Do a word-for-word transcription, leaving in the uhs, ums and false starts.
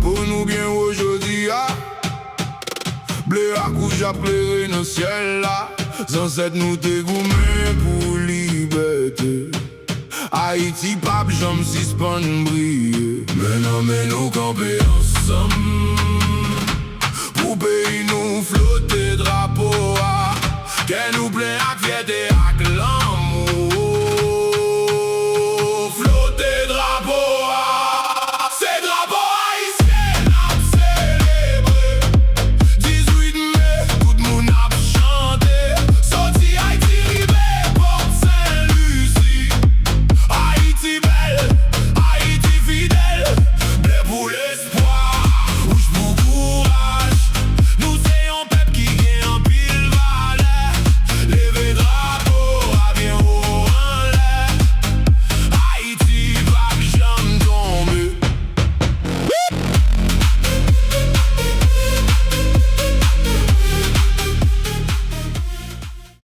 pou nou byen wo jodi a. Ble ak wouj ap klere nan syèl la. Zansèt nou te goumen pou libète. Ayiti p ap janm sispann briye. Men nan men nou kanpe ansanm. Pou peyi nou flote drapo a. Kè nou